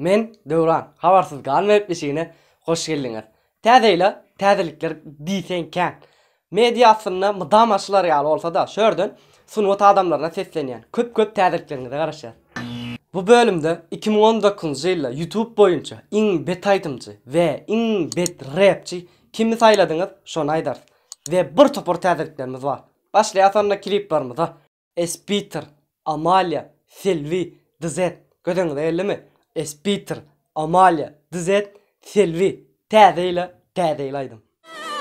Men Döwran, Habarsyz galma gepleşigine hoş geldiňiz. Täze ýyla täzelikler diýseň kän. Media aslynda mydama şular ýaly bolsa-da, şu ýerden sungat adamlaryna seslenýän. Köp-köp täzelikleriňize garaşýas. Bu bölümde 2019-njy ýylda YouTube boýunça iň bet aýdymçy we iň bet repçi kimi saýladyňyz, şony aýdarys. We bir topar täzeliklerimiz bar. Başlaýas onda kliplerimize. Espiter, Amalia, Selbi, DZ. Göz öňüňize geldimi? Espiter, Amalia, DZ, Selbi. Täze ýyla täze ýyl aýdym.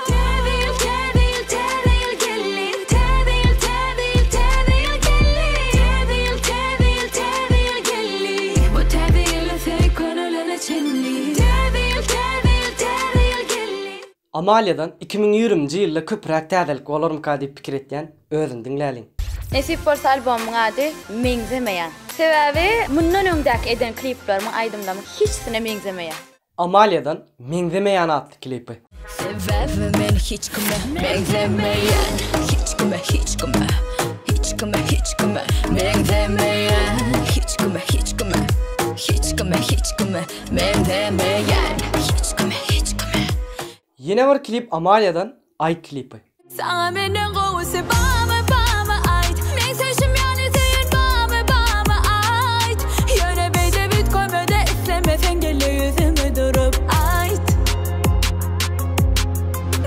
Täze ýyl, täze ýyl, täze ýyl geldi. Täze ýyl, täze ýyl, täze ýyl geldi. Täze ýyl, täze ýyl, täze ýyl geldi. Bu täze ýyly söý könelene çenli. Täze ýyl, täze ýyl, täze ýyl geldi. Amaliadan 2020-nji ýylda köpräk täzelik bolarmyka diýip pikir etýän, özüni diňläliň. Nesip bolsa albomyň ady Meňzemeýän. Sebäbi mundan öňdäki eden kliplerimiň aýdymlarymyň hiçsine meňzemeýär. Amaliadan Meňzemeýän atly klipi. Sebäbi men hiç kime meňzemeýän Hiç kime hiç kime Hiç kime hiç kime meňzemeýän Hiç kime hiç kime Hiç kime hiç kime Meňzemeýän hiç kime hiç kime. Ýene bir klip Amaliadan Aýt klipi. Saňa menden gowusy barmy barmy aýt Meň söýşüm ýaly söýen barmy barmy aýt Ýöne beýdip üýtgemede islemeseň gel ýüzüme durup aýt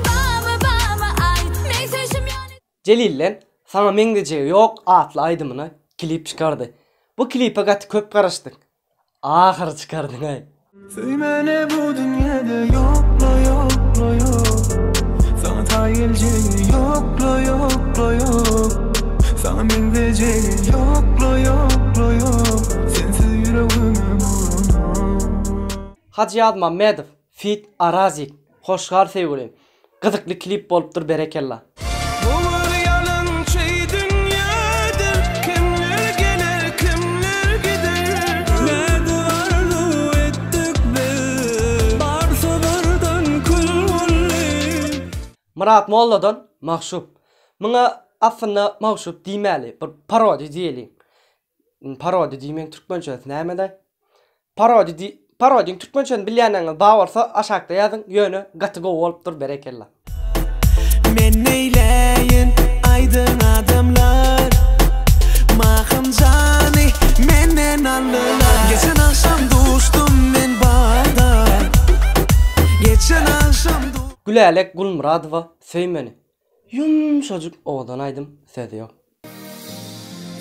Barmy barmy aýt Meň söýşüm ýaly. Jelilden Saňa meňzejegi ýok atly aýdymyna klip çykardy. Bu klipe gaty köp garaşdyk. Ahyry çykardyňaý. Söýmäne bu dünýede ýokla ýokla ýok Saňa taý geljegi ýokla ýokla ýok Saňa meňzejegi ýokla ýokla ýok Sensiz ýüregime bolanok. Hajy Ýazmammedow feat Arazik Hoş gal söýgülim. Gyzykly klip bolupdyr berekella. Bu bir ýalançy dünýädir, Kimler geler, kimler gider. Nädip arzuw etdik biz, Barsa birden kül boldy. Myrat Molladan Magşup. Muňa aslynda Magşup diýmäli, bir parodiýa diýeliň. Parodiýa diýmegiň türkmençesi näme-daý? Parodi diý parodiň türkmençesini bilýänleriňiz bar bolsa aşakda ýazyň ýöne gaty gowy bolupdyr berekella. Men neýläýin aýdyň adamlar Mahym jany menden aldylar Geçen agşam duşdum men barda Geçen agşam Gülälek Gulmyradowa Söý meni. Ýumşajyk owadan aýdym sözi ýok.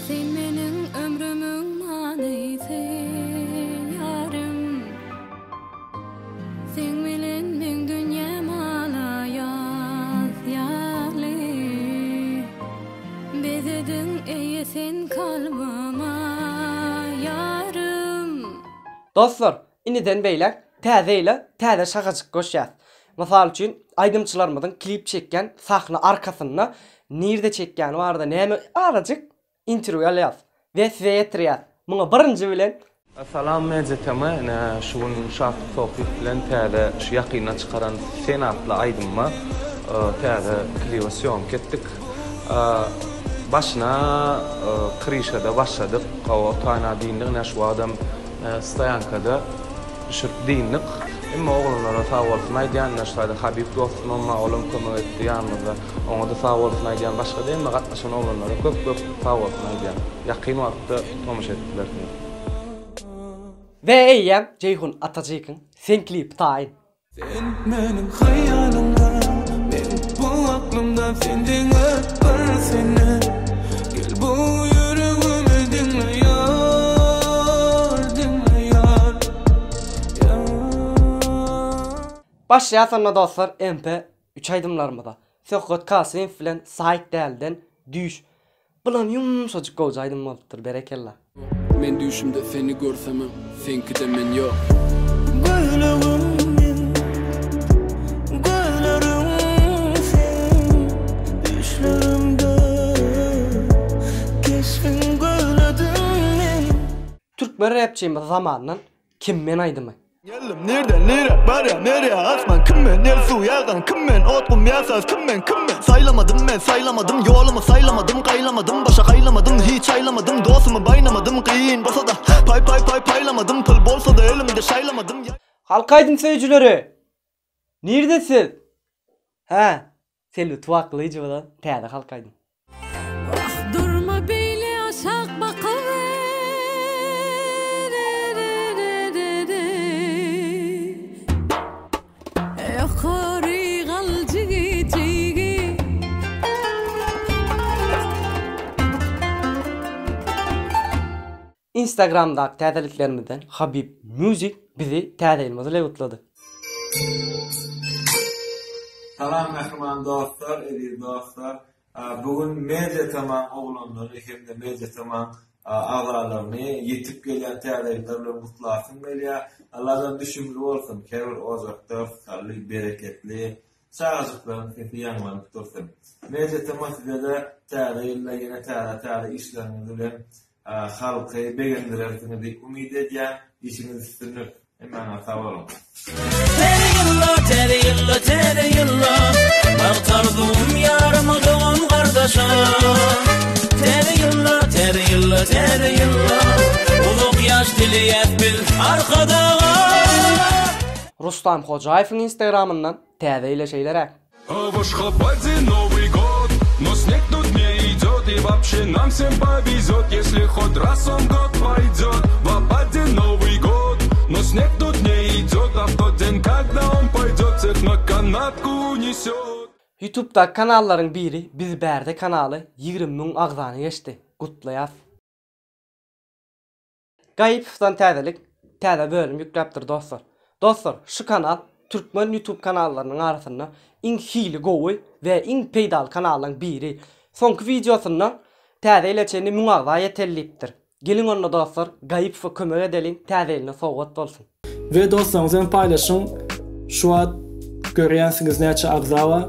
Sen meniň ömrümiň manysy ýarym Seň bilen meň dünýäm alaýaz ýaly Bezediň eý sen kalbyma ýarym. Dostlar indiden beýläk täze ýyla täze şagajyk goşýas. Mysal üçin aýdymçylarymyzyň klip çekýän sahna arkasynda nirde çekýäni barada näme azajyk interwýu alýas we size ýetirýäs. Muňa birinji bilen. Salam MCTM ine şu gün Şatlyk Sopyýew bilen täze şu ýakynda çykaran Sen atly aýdymyma täze kliba sýomka etdik. Başyna kryşada başladyk. Hawa otaýna dyndyk ine şu wagtam stoýankada düşürip dyndyk. Hemme oglanlara sag bolsun aýdýan, ine şu taýda Habib dostumam bar, olam kömek etdi ýanymyzda. Oňa-da sag bolsun aýdýan. Başga-da hemme gatnaşan oglanlara köp köp sag bolsun aýdýan. Ýakyn wagtda tomaşa edip bilersiňiz. We eýýäm Jeýhun Atajykyň Sen klipi taýyn. Sen meniň hyýalymda, men bu aklymda sen diňe bir sende. Gel bu ýüregimi diňle ýar, diňle ýar, ýar. Başlaýas onda dostlar MP üç aýdymlarymyza. Söhbet Kasymow bilen Saýt dälden Düýş. Bulam ýumşajyk gowja aýdym bolupdyr berekella. Men düýşümde seni görsemem seňkide men ýok. Gözlegim men gözlerim seň düýşlerimde keşbiň gözledim men. Türkmen repçimiz Zamandan Kim men aýdymy. Geldim nirden nire barýan nerýa asman kim men ýer suw ýagan kim men ot gum ýa saz kim men kim men Saýlamadym men saýlamadym ýolumy saýlamadym gaýlamadym başa gaýlamadym hiç aýlamadym dosumy baýnamadym kyn bolsada paý paý paý paýlamadym pul bolsada elimde şaýlamadym. Halk aýdym söýüjileri! Nirde siz? Hä, Selbi Tuwaklyjewadan täze halk aýdym. Wah durma beýle aşak bakyber. Ýokary gal jigi jigi. Instagramdaky täzeliklerimizden Habib Music bizi täze ýylymyz bilen gutlady. Salam mähriban dostlar, eziz dostlar. Bu gün Media Tamaň oglanlary hem-de Media Tamaň agzalaryny ýetip gelýän täze ýyllar bilen gutlasym gelýär. Allajan düşümli bolsun, her bir ojakda rysgally, bereketli, çagajyklaryň sesi ýaňlanyp dursun. Media Tama size-de täze ýylda ýene täze-täze işleriňiz bilen Halky begendirersiňiz diýip umyt edýän. Işiňiz üstünlik. Hemmäňize sag boluň. Täze ýylda, täze ýylda, täze ýylda Bagt arzuwym ýaryma dogan gardaşa Täze ýylda, täze ýylda, täze ýylda Uzak ýaş dileýäs biz Arkadaga. Rustam Hojaýewiň instagramyndan täze ýyla şeýleräk. A w Aşgabade Новый год, но снег тут не идет И вообще нам всем повезет, если хоть раз он год пойдет В Абаде Новый год, но снег тут не идет А в тот день, когда он пойдет, всех на канатку унесет Ýutubdaky kanallaryň biri Biz bärde kanaly 20 müň agzany geçdi. Gutlaýas. Gaýypowdan täzelik täze bölüm ýükläpdir dostlar. Dostlar şu kanal türkmen ýutub kanallarynyň arasynda iň hili gowy we iň peýdaly kanallaň biri. Soňky wideosynda täze ýyla çenli 1000 agza ýeteli diýipdir. Geliň onda dostlar Gaýypowa kömek edeliň täze ýylyna sowgat bolsun. We dostlaryňyz bilen paýlaşyň şu wagt görýänsiňiz näçe agza bar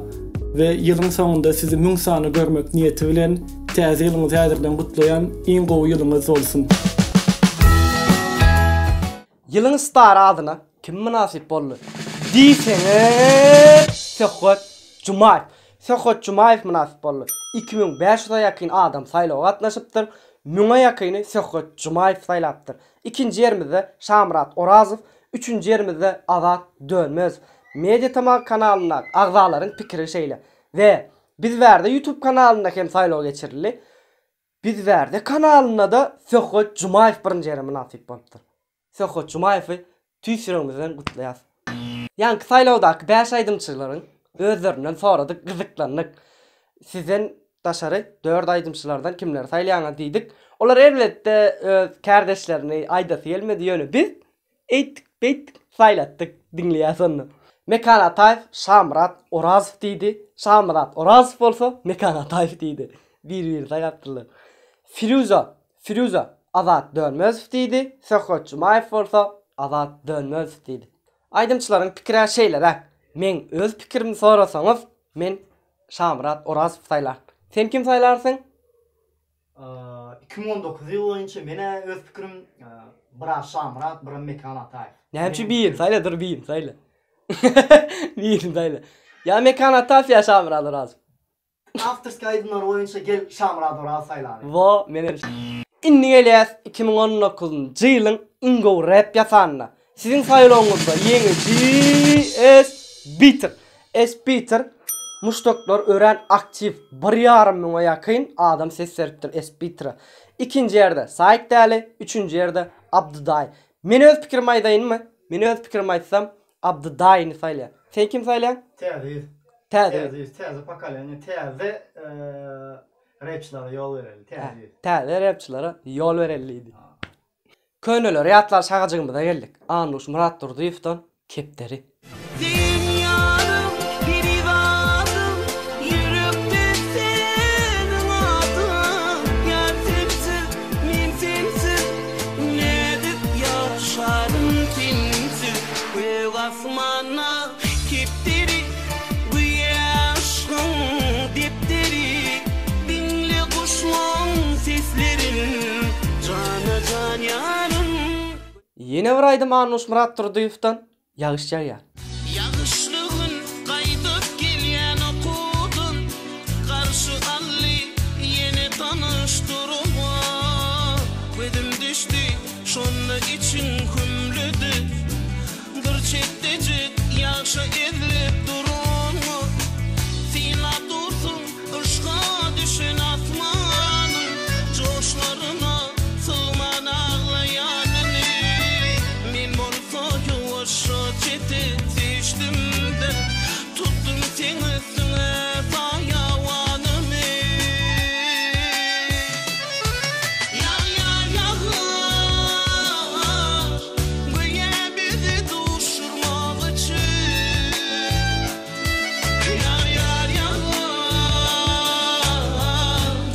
we ýylyň soňunda sizi 1000 sany görmek niýeti bilen täze ýylyňyzy häzirden gutlaýan iň gowy ýylyňyz bolsun. Ýylyň stary adyna kim mynasyp boldy diýseňiz Söhbet Jumaýew. Söhbet Jumaýew mynasyp boldy. 2500-e ýakyn adam saýlawa gatnaşypdyr. Müňe ýakyny Söhbet Jumaýew saýlapdyr. Ikinji ýerimizde Şamyrat Orazow, üçünji ýerimizde Azat Dönmez. Media Tama kanalyndaky agzalaryň pikiri şeýle. We Biz bärde YouTube kanalynda hem saýlaw geçirildi. Biz bärde kanalynda-da Söhbet Jumaýew birinji ýere mynasyp bolupdyr. Söhbet Jumaýewi tüýs ýüregimizden gutlaýas. Ýaňky saýlawdaky 5 aýdymçylaryň özlerinden soradyk, gyzyklandyk. Sizden daşary dört aýdymçylardan kimleri saýlaýaňyz diýdik. Olar elbetde öz kärdeşlerini aýdasy gelmedi, ýöne biz eýtdik, beýtdik, saýlatdyk, diňleýäs onda. Mekan Ataýew Şamyrat Orazow diýdi, Şamyrat Orazow bolsa Mekan Ataýew diýdi. Bir-birini saýlapdyrlar. Firuza, Firuza Azat Dönmezow diýdi, Söhbet Jumaýew bolsa Azat Dönmezow diýdi. Aýdymçylaryň pikir-ä şeýleräk. Meň öz pikirimi sorasaňyz, men Şamyrat Orazow saýlar. Sen kim saýlarsyň? 2019 ýyl boýunça men-ä öz pikirim bir-ä Şamyrat, birem Mekan Ataýew. Näme üçin birini saýla, dur birini saýla. Birini saýla. Ýa Mekan Ataýew ýa Şamyrat Orazow. Awtorskiý aýdymlar boýunça gel Şamyrat Oraz saýlaly. Wo menem Indi gelýäs 2019-njy ýylyň iň gowy rap ýasanyna. Siziň saýlawyňyzda ýeňiji S Bitter. S Bitter muşdaklar örän aktiw bir ýarym müňe ýakyn adam ses beripdir S Bittere. Ikinji ýerde Saýt Däli, üçünji ýerde Abdydaý. Men öz pikirimi aýdaýynmy? Men öz pikirimi aýtsam Abdy daýyny saýlaýan. Sen kim saýlaýaň? Täze ýüz. Täze Täze ýüz, täze pokoleniýa, täze repçilere ýol bereli, täze ýüz. Täze repçilere ýol bereli diýdi. Köneleri ýatlar şagajygymyza geldik. Annuş Myratdurdyýewden Kepderi. Sen ýarym, perizadym, ýürekde seniň adyň, Ýar sensiz, men sensiz, nädip ýaşaryn sensiz, Gök asmanda kepderi, göýä yşgyň depderi, Diňle guşlaň seslerin, jana-jan ýarym. Ýene bir aýdym Annuş Myratdurdyýewden Ýagyş ýagýar. Ýagyşly gün gaýdyp gelýän okuwdan Garşy aldy ýene tanyş durma Gözüm düşdi şonda içiň hümledi Bir çetdejik ýagşa ezilip duranyňa Synlap dursuň Yşga düşen asmanyň joşlaryna sygman aglaýanyny Men bolsa ýuwaşja çete süýşdüm-de, tutdum seň üstüňe saýawanymy. Ýagýar ýagyş, göýä bizi duşurmak üçin. Ýagýar ýagyş,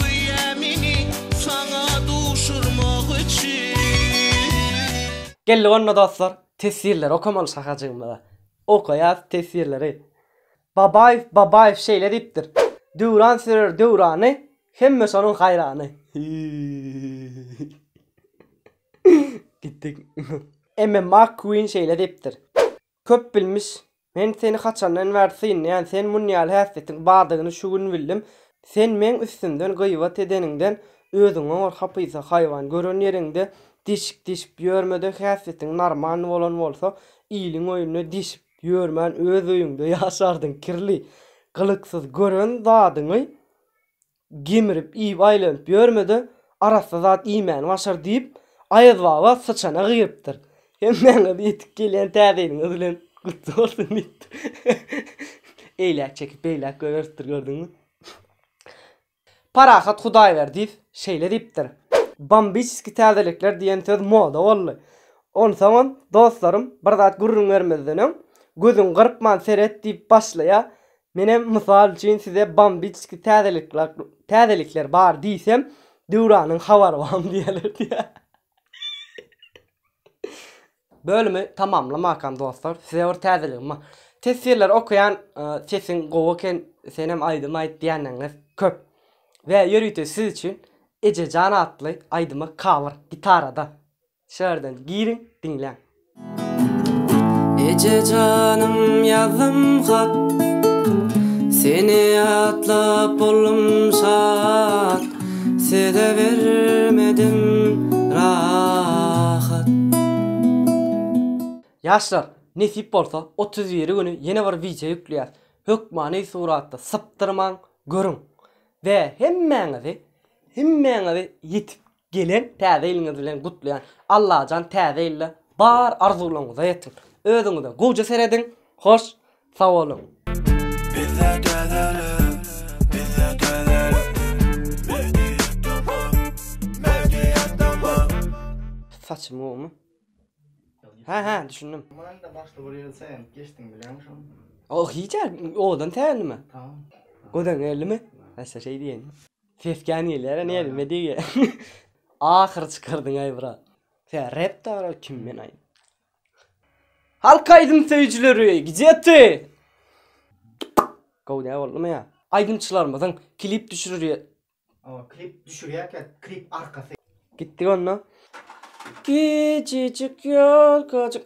göýä meni saňa duşurmak üçin. Geldik onda dostlar teswirleri okamaly şahajygymyza. Okaýas teswirleri. Babaýew Babaýew şeýle diýipdir. Döwran sürer döwrany, hemme şonuň haýrany. Gitdik. MMA Queen şeýle diýipdir. Köp bilmiş, Men seni haçandan bäri synlaýan, sen mun ýaly häsiýetiň bardygyny şu gün bildim. Sen meň üstümden gybat edeniňden özüňe bor hapysa haýwan, gören ýeriňde deşik deşip ýörmede häsiýetiň narman bolan bolsa iliň öýünde deşip ýörmän öz öýüňde ýaşardyň kirli, gylyksyz gören zadyňy Gemirip iýip aýlanyp ýörme-de, arassa zat iýmäni başar diýip, Aýaz baba syçana gygyrypdyr. Hemmäňiz ýetip gelýän täze ýylyňyz bilen gutly bolsun diýipdir. Eýläk çekip, beýläk goýberipdir, gördüňmi? Parahat Hudaýberdiýew şeýle diýipdir, Bombiçeskiý täzelikler diýen söz moda boldy. Onsoňam, dostlarym, bir zat gürrüň bermezden öň, gözüňi gyrpman seret diýip başlaýar. Menem mysal üçin size bombiçki täzelikler täzelikler bar diýsem Döwranyň habary barmy diýerler diýä. Bölümi tamamlamakam dostlar size bir täzeligim bar. Teswirleri okaýan sesiň gowy eken senem aýdym aýt diýenleriňiz köp. We ýörite siz üçin Ejejan atly aýdyma cover gitarada Şu ýerden giriň, diňläň. Eje janym ýazdym hat Seni ýatlap boldum şat Söze bermedim rahat. Ýaşlar, nesip bolsa 31 güni ýene bir wideo ýükleýäs. Hökmany suratda sypdyrmaň, görüň. We hemmäňizi, hemmäňizi ýetip Gelen täze ýylyňyz bilen gutlaýan Allajan täze ýylda bar arzuwlaryňyza ýetiň. Özüňize gowja serediň. Hoş sag boluň. Bizde täzelik, bizde täzelik Media tama, media tama. Saçym gowumy? Hä hä düşündim. Munuň-da başda bir ýyl säginip geçdiň bilýäňmi şony? O hiç owadan sägindimi? Tamam. Gözeň geldimi? Näçe şeý diýeýin. Ses kän gelýär näme diýýä. Ahyr çykardyň aý brat. Sen rap dara kim men aý. Halk aýdym söýüjileri, gdzie ty? Gowy däl boldumy ýa? Aýdymçylarymyzyň klip düşürýä. Hawa, klip düşürýärkä klip arkasy. Gitdik onda. Kiçijik ýolkajyk.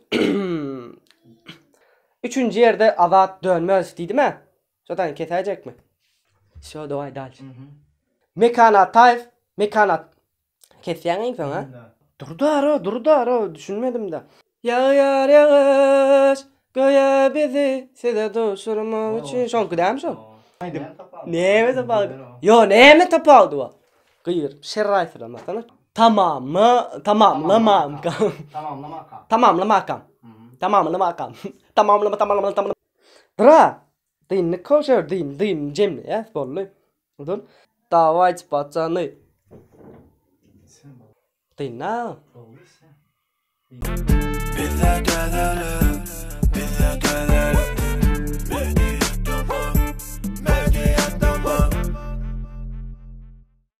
Üçünji ýerde Azat Dönmez diýdim-ä. Şodan kesäýjekmi? Wsё, daway dalşe. Mekan Ataýew, Mekan At Kesýäň iň soň, a? Dur dara, dur dara, düşünmedim-de. Ýagýar ýagyş, göýä bizi size duşurmak üçin. Şoňky dälmi şol? Näme tapawudy? Ýo, näme tapawudy bar? Gygyryp şerraýsyramasana. Tamamla, tamamlamakam. Tamamlamakam. Tamamlamakam. Tamamlamakam. Tamamlama, tamamlama, tamamlama. Dura! Dyndyk kowşer dyn dyn jemleýäs boldy. Dur. Dawaýçy paçany. Dynna. Bizde täzelik.